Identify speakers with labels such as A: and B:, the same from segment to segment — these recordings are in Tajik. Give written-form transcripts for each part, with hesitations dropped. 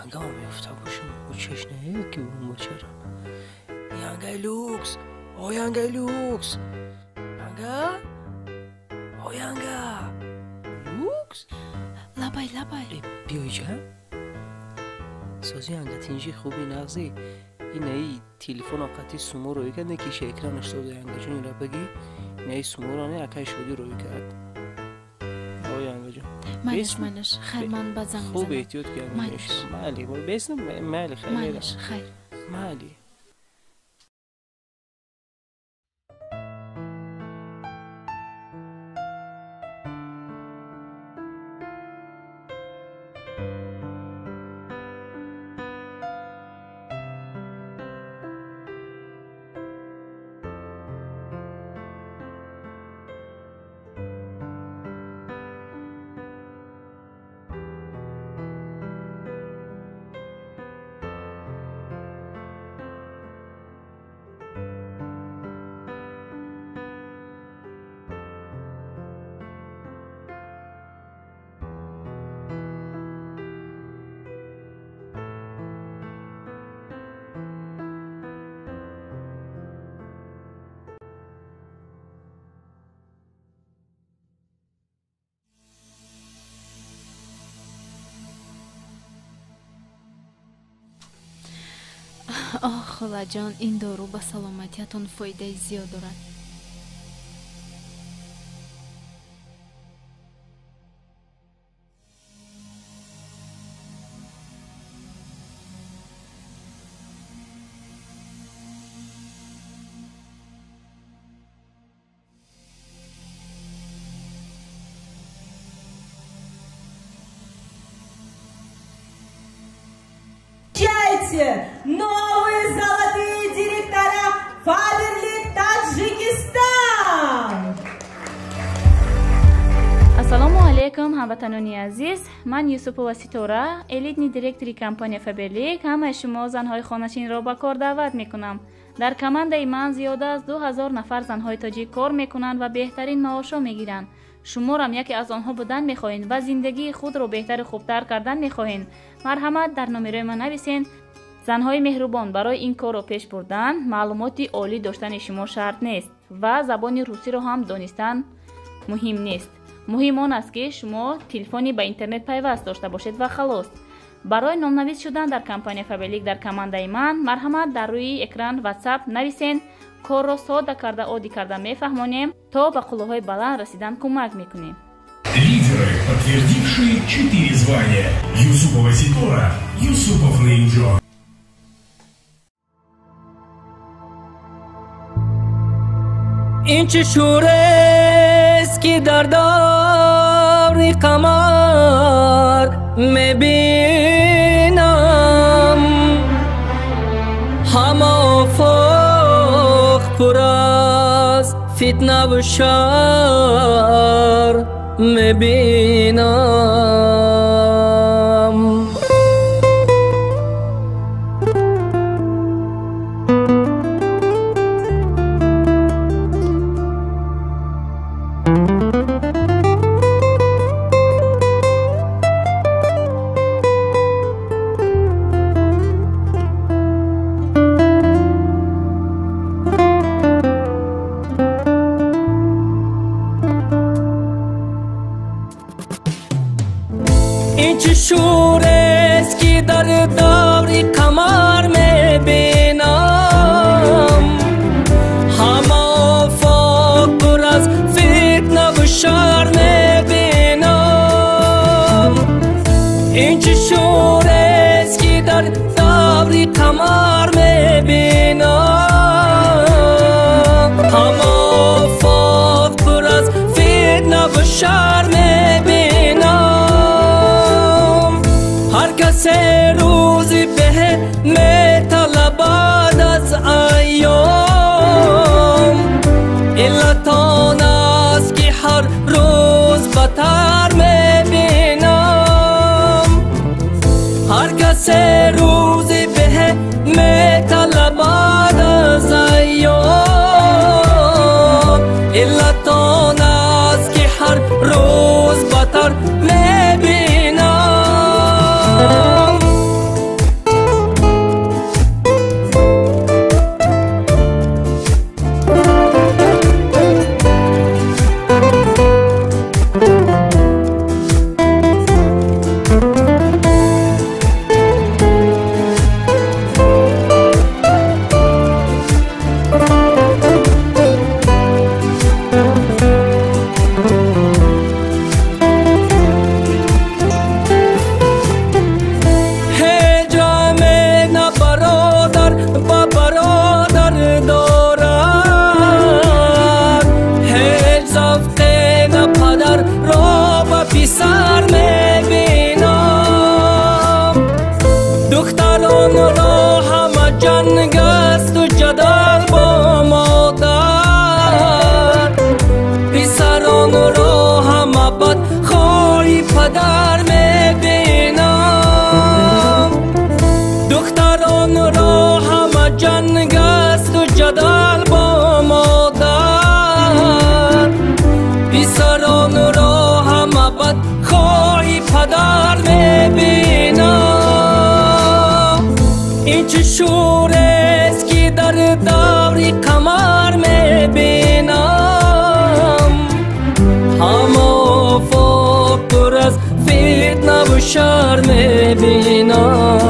A: Янгама меёфта бошам. О чешне ки бачара. Янгай люкс. О янгай люкс. Янга? О янга. Люкс?
B: Лабай, лабай.
A: Биёиҷа? Сози янга тинҷи хуби нағзи. Инаи телефон қати сумо рӯй кард, не киша экранаш соза янга ҷон ира баги. Инаи суморо не акай шоди рӯй кард. О янга ҷон.
B: Майлиш, майлиш, хайр, ман ба занг
A: мезанам. Хуб эҳтиёт ки майли, бесна майли, хайр.
B: Майлиш, хайр.
A: Майли.
B: Оҳ, холаҷон, ин дору ба саломатиятон фоидаи зиёд дорад.
C: Новые золотые директора Фаберлик Таджикистан!
D: Ассалому алейкум, ҳамватанони азиз. Ман Юсупова Ситора, элитный директори компания Фаберлик. Ҳамаи шумо занҳои хонашинро ба кор даъват мекунам. Дар командаи ман зиёда аз 2000 нафар занҳои тоҷик кор мекунанд ва беҳтарин маошҳо мегиранд. Шуморам яке аз онҳо будан мехоҳед ва зиндагии худро беҳтару хубтар кардан мехоҳед. Марҳамат, дар номерои ман нависен. Занҳои меҳрубон, барои ин корро пеш бурдан маълумоти олӣ доштани шумо шарт нест ва забони русиро ҳам донистан муҳим нест. Муҳим он аст, ки шумо телефони ба интернет пайваст дошта бошед ва халос. Барои номнавис шудан дар компания Фаберлик дар командаи ман, марҳамат, дар рӯи экран WhatsApp нависен. Корро сода карда, оддӣ карда мефаҳмонем, то ба қуллаҳои баланд расидан кӯмак мекунем.
E: Лидеры, подтвердившие 4 звания. Юсупова Ситора, Юсупов Наимджон.
C: Ин чӣ шӯрест, ки дар даври қамар мебинам, ҳама офоқ пур аз фитнаву шар мебинам. Ин чӣ шӯрест, ки дар даври қамар мебинам, ҳама офоқ пур аз фитнаву шар мебинам. Ин чӣ шӯрест, ки дар даври қамар мебинам, ҳама офоқ пур аз фитнаву шар мебинам. Ҳар касе рӯзи беҳ металабад аз айём, иллат он аст, ки ҳар рӯз батар мебинам. Ҳар касе рӯзи беҳ металабад аз айём, иллат он аст, ки ҳар рӯз батар мебинам. ҷанг асту ҷадал бо модар, писаронро ҳама бадхоҳи падар мебинам. Духтаронро ҳама ҷанг асту ҷадал бо модар, писаронро ҳама бадхоҳи падар мебинам. Ин чӣ шӯрест, ки дар даври қамар мебинам? Ҳама офоқ пур аз фитнаву шар мебинам.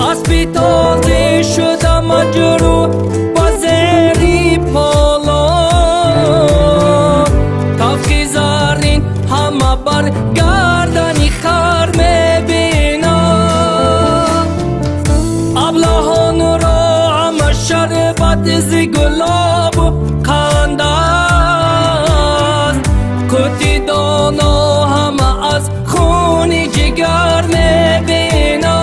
C: Аспи тозӣ шуда маҷрӯҳ ба зери полон, тавқи заррин ҳама бар гардани хар мебинам. Аблаҳонро ҳама шарбат зи гулобу қанд аст, қути доно ҳама аз хуни ҷигар мебинам.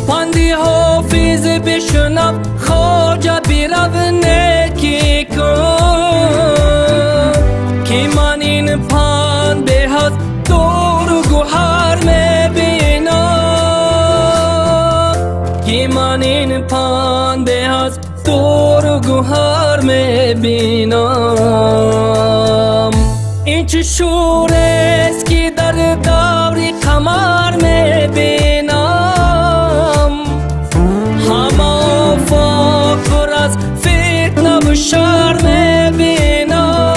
C: Панди ҳофиз бишунав, хоҷа, бирав некӣ кун, ки ман ин панд беҳад дуру гӯҳар мебинам, ки ман ин панд беҳад дуру гӯҳар мебинам. Ин чӣ шӯрест, ки дар даври қамар мебинам? Ҳама офоқ пур аз фитнаву шар мебинам.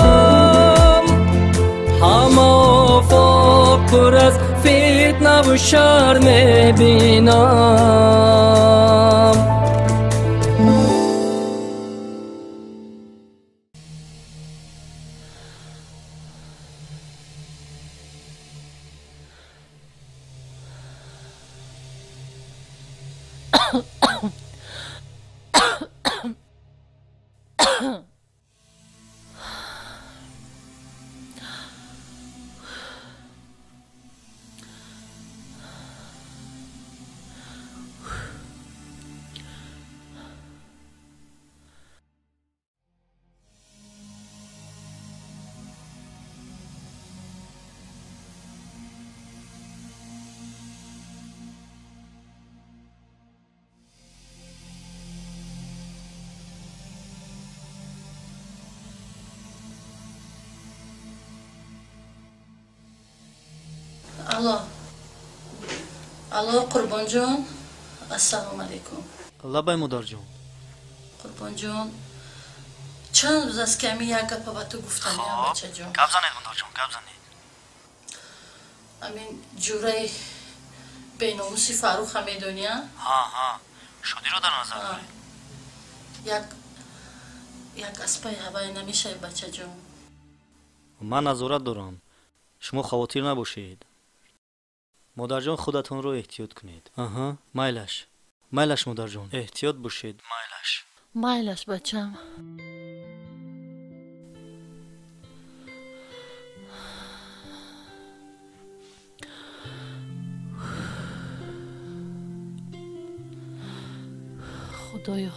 C: Ҳама офоқ пур аз фитнаву шар мебинам.
F: Алло. Алло, Қурбонҷон. Ассалому алайкум.
G: Лабай, модарҷон.
F: Қурбонҷон, чанд рӯз аст, ки ҳамин як гапа ба ту гуфтаниям, бачаҷон.
G: Гап занед, модарҷон, гап занед.
F: Ҳамин ҷураи беномуси Фарруха медонӣ, а?
G: Ҳа, ҳа. Шодиро дар назар доред?
F: Як аспаи ҳавай намешавӣ, бачаҷон.
G: Ман назорат дорам. Шумо хавотир набошед. Модарҷон, худатонро эҳтиёт кунед. Аҳа, майлаш. Майлаш, модарҷон. Эҳтиёт бошед. Майлаш.
F: Майлаш, бачам. Худоё.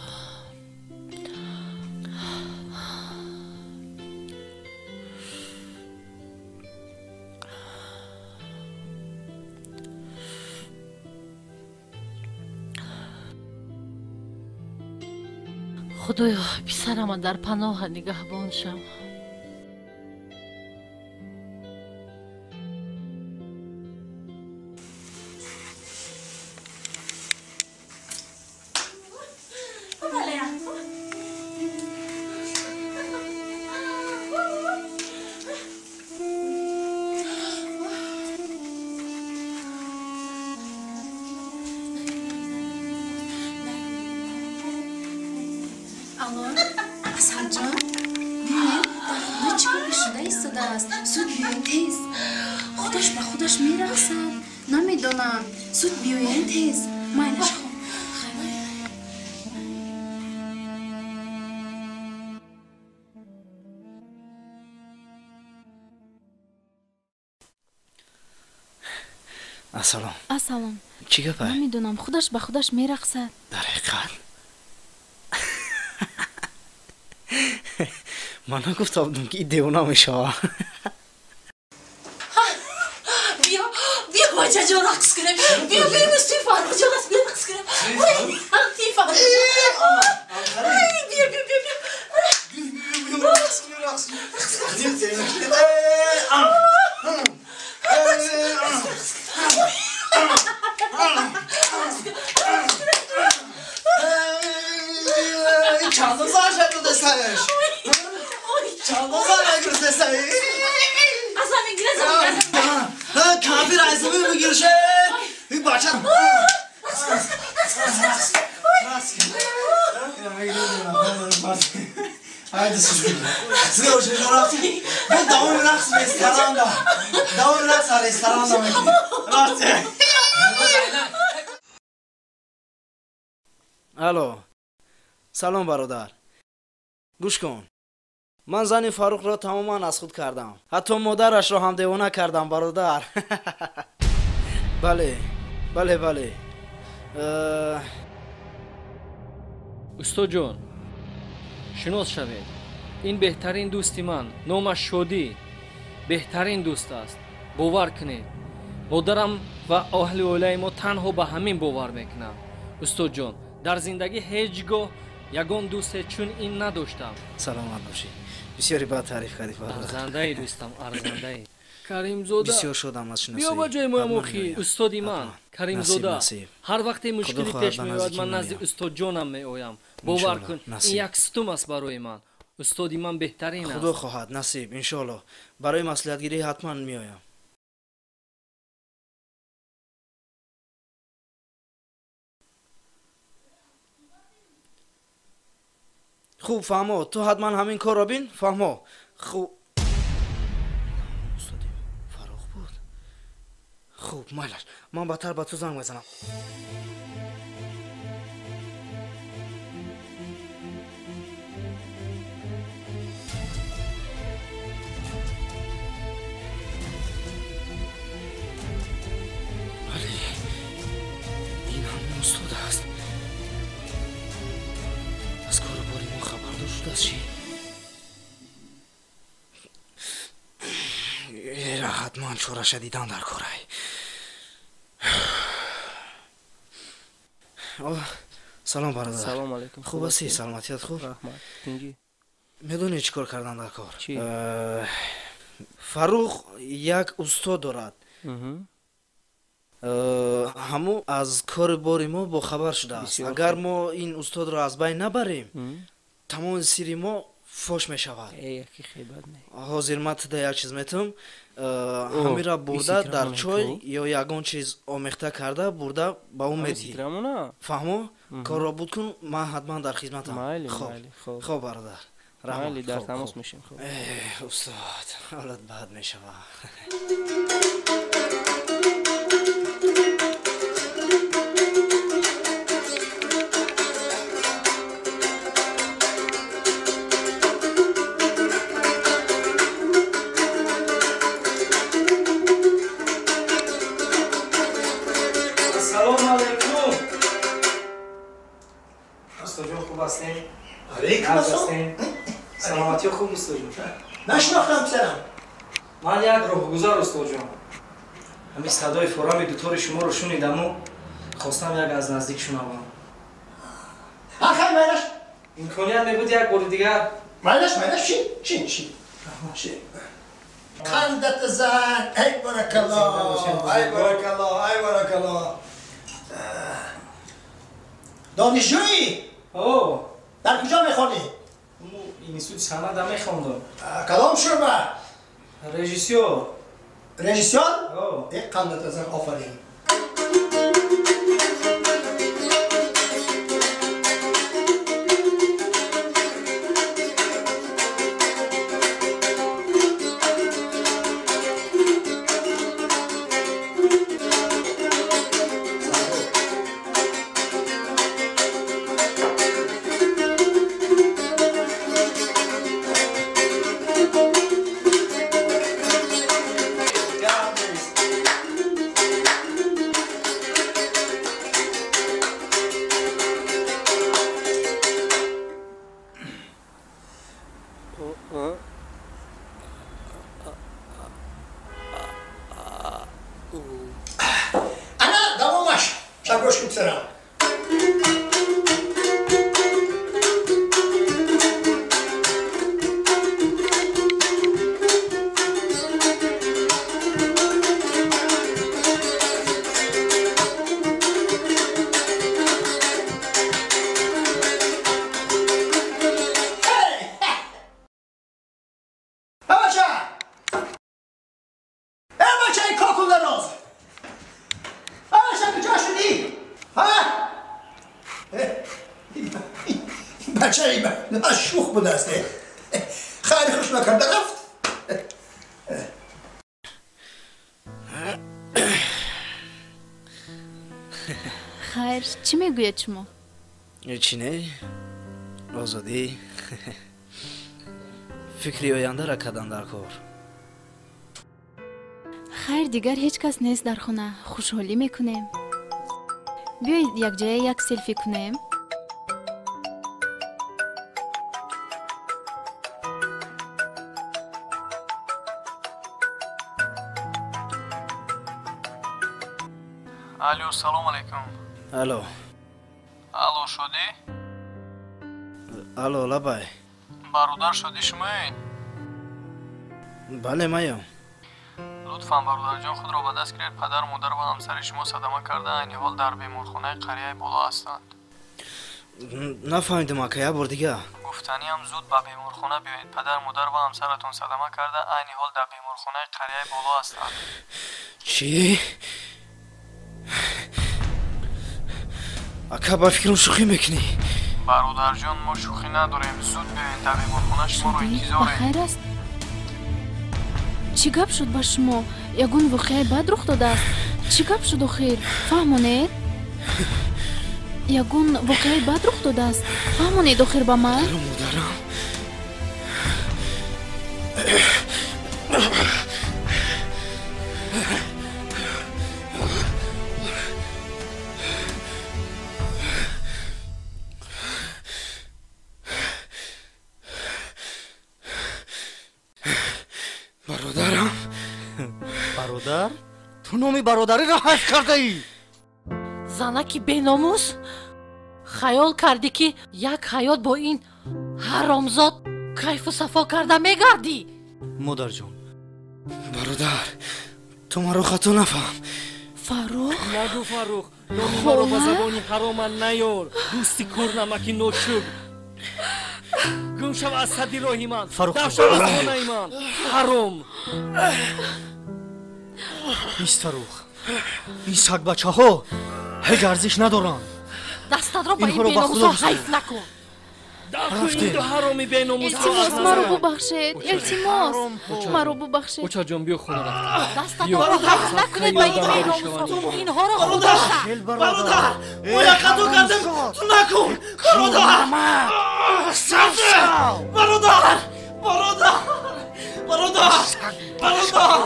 F: Худоё, писарама дар паноҳа нигаҳбон шав.
B: Алло, Асалҷон, биёед, дар хона чӣ гапе шуда истодааст? Зуд биёед тез. Худаш ба худаш мерақсад. Намедонам. Зуд биёед тез. Майлаш хоб.
H: Ассалом.
B: Ассалом.
H: Чӣ гапа?
B: Намедонам, худаш ба худаш мерақсад.
H: Дар ҳақиқат? Ман нагуфта будам, ки девона мешава.
F: Биё, биё бачаҷон рақс кунем. Биё, биё мустуи Фаррухҷон аст, биё рақс кунем. Ой, Фаррухҷон. Биё, биё, биё, биё.
H: Рақс кунем, рақс кунем. Чандон зар шуд сараш. Чандон зар нагирифта сараш.
F: Аслан мегирад, замин.
H: Кампир аз замин мегирше. Ин бача. Haydi siz. Bu давом рақс ресторанда. Давом рақс ресторанда мекунем. Рафтем. Алло. Салом бародар. Гӯш кун. Ман зани Фаррухро тамоман аз худ кардам. Ҳатто модарашро ҳам девона кардам, бародар. Бале, бале, бале.
C: Устодҷон, шинос шавед. Ин беҳтарин дӯсти ман, номаш Шодӣ. Беҳтарин дӯст аст. Бовар кунед. Модарам ва аҳли оилаи мо танҳо ба ҳамин бовар мекунанд. Устодҷон, дар зиндагӣ ҳеҷ гоҳ ягон дӯсте чун ин надоштам.
H: Саломат бошӣ. Бисёре бад таъриф кардӣ, бародар.
C: Арзандаи дӯстам, арзандаи. Каримзода.
H: Бисёр шодам аз шиносоӣ.
C: Биё ба ҷои моям охир. Устоди ман, Каримзода. Ҳар вақте мушкилӣ пеш меояд, ман назди устодҷонам меоям. Бовар кун, ин як сутум аст барои ман. Устоди ман беҳтарин аст.
H: Худо хоҳад, насиб, иншоаллоҳ. Барои маслиҳатгирӣ ҳатман меоям. Хуб, фаҳмо, ту ҳатман ҳамин корро бин, фаҳмо. Хуб. Устоди Фаррух буд. Хуб, майлаш, ман баъдтар ба ту занг мезанам. Бале, ин ҳамон устод аст. Аз кору бори мо хабардор шудааст чӣ? Эра, ҳатман чораша дидан дар корай. Салом бародар.
A: Салом алейкум.
H: Хуб ҳастӣ? Саломатият хуб?
A: Раҳмат. Тинҷӣ?
H: Медонӣ чӣ кор кардан дар кор?
A: Чӣ?
H: Фаррух як устод дорад. Ҳамун аз кори бори мо бохабар шудааст. Агар мо ин устодро аз байн набарем, тамоми сирри мо фош мешавад. Ҳозир ман туда як чиз метавам. Ҳамира бурда дар чой ё ягон чиз омехта карда бурда ба ӯ медиҳӣ. Фаҳмо? Корро буд кун, ман ҳатман дар хизматам. Хоб бародар.
A: Раҳмат. Дар тамос мешем.
H: Устод, ҳолат бад мешавад.
C: Саломатӣ хуб, устодҷон?
I: Нашинохтам писарам.
C: Ман як роҳгузар, устодҷон. Ҳамин садои форами дутори шуморо шунидаму хостам як аз наздик шунавам.
I: Хай, майлаш.
C: Имконият мебуд як бори дигар.
I: Майлаш, майлаш, шин, шин, шин. Қандат зан, ай баракалло, ай баракалло, ай баракалло. Донишҷӯӣ?
C: О.
I: Дар куҷо мехонӣ?
C: Институти санъат мехондам.
I: Кадом шӯъба?
C: Режиссёр.
I: Режиссёр? Э, қандат зан, офарин. Гӯш кун писарам. شوخ بوده است. خیلی خوش نکرده رفت.
B: خیر چی میگوید شما؟
H: چی نه؟ آزادی. فکری آینده را کردن در کار.
B: خیر دیگر هیچ کس نیست در خانه. خوشحالی میکنیم. بیایید یک جای یک سلفی کنیم.
C: Алло, салом алейкум.
H: Алло.
C: Алло, Шодӣ?
H: Алло, лабай.
C: Бародар Шодӣ шумоед?
H: Бале, маям.
C: Лутфан бародарҷон худро ба даст гиред. Падар, модар ва ҳамсари шумо садама карда айни ҳол дар беморхонаи қарияи боло ҳастанд.
H: Нафаҳмидам, ака, як бор дига.
C: Гуфтаниам зуд ба беморхона биёед. Падар, модар ва ҳамсаратон садама карда айни ҳол дар беморхонаи қарияи боло ҳастанд.
H: Чӣ? Ака, ба фикрам шӯхӣ мекунӣ.
C: Бародарҷон, мо шӯхӣ надорем. Зуд биёед дар беморхона, шуморо интизорем.
B: Ба хайр аст? Чӣ гап шуд ба шумо? Ягон воқеаи бад рух додааст? Чӣ гап шуд охир? Фаҳмонед? Ягон воқеаи бад рух додааст? Фаҳмонед охир ба ман?
H: Модарам. Бародарам.
G: Бародар? Ту номи бародариро ҳайф кардаӣ.
F: Занаки беномус, хаёл кардӣ ки як ҳаёт бо ин ҳаромзод кайфу сафо карда мегардӣ.
G: Модарҷон.
H: Бародар, ту маро хато нафаҳм.
B: Фаррух?
C: Нагӯ Фаррух, номи маро ба забони ҳароман наёр. Дӯсти кӯрнамаки ношукр. Гум шав аз садди роҳи ман. Даф шав аз хонаи ман. Ҳаром.
G: Ист Фаррух, ин сагбачаҳо ҳеҷ арзиш надоранд.
F: Дастатро ба ин беномусҳо ҳайф накун.
C: Рафтем. Ҳароми беномус.
B: Илтимос, маро бубахшед. Илтимос, маро бубахшед.
C: Очаҷон, биё хона рафтем.
F: Дастатро ҳайф накунед ба ин беномусҳо. Инҳоро худо
H: Бародар, мо як хато кардем, ту накун. Бародар, бародар, бародар, бародар, бародар.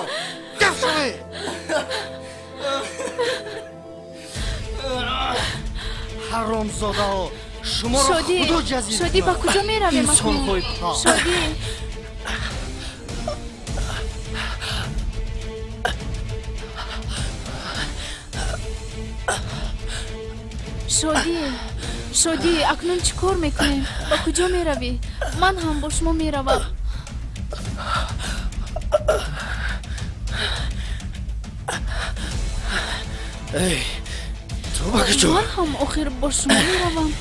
G: Ҳаромзодаҳо, шуморо худо ҷазир.
B: Шодӣ, ба куҷо меравем?
G: Инсонҳои паст.
B: Шодӣ. Шодӣ, Шодӣ, акнун чӣ кор мекунем? Ба куҷо меравӣ? Ман ҳам бо шумо меравам.
H: Эй, ту ба куҷо?
B: Ман ҳам охир бо шумо меравам.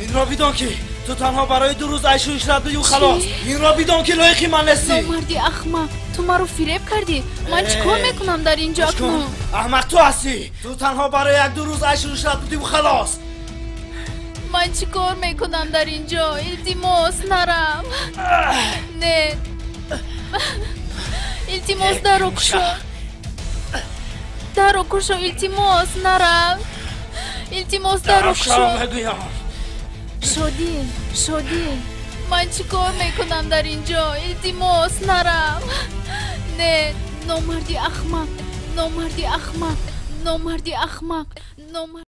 H: Инро бидон ки ту танҳо барои 2 рӯз айшу ишрат будӣ, халос. Инро бидон ки лоиқи ман нестӣ.
B: Номарди ахмақ, ту маро фиреб кардӣ. Ман чӣ кор мекунам дар ин ҷо акнун?
H: Аҳмақ ту ҳастӣ. Ту танҳо барои 1-2 рӯз айшу ишрат будӣ, халос.
B: Ман чӣ кор мекунам дар ин ҷо? Илтимос, нарам. Не. Илтимос, даро кушо. Даро кушо, илтимос, нарам. Илтимос, даро кушо. Шодӣ, Шодӣ, ман чӣ кор мекунам дар ин ҷо? Илтимос, нарам. Не, номарди ахмақ, номарди ахмақ, номарди ахмақ, номард.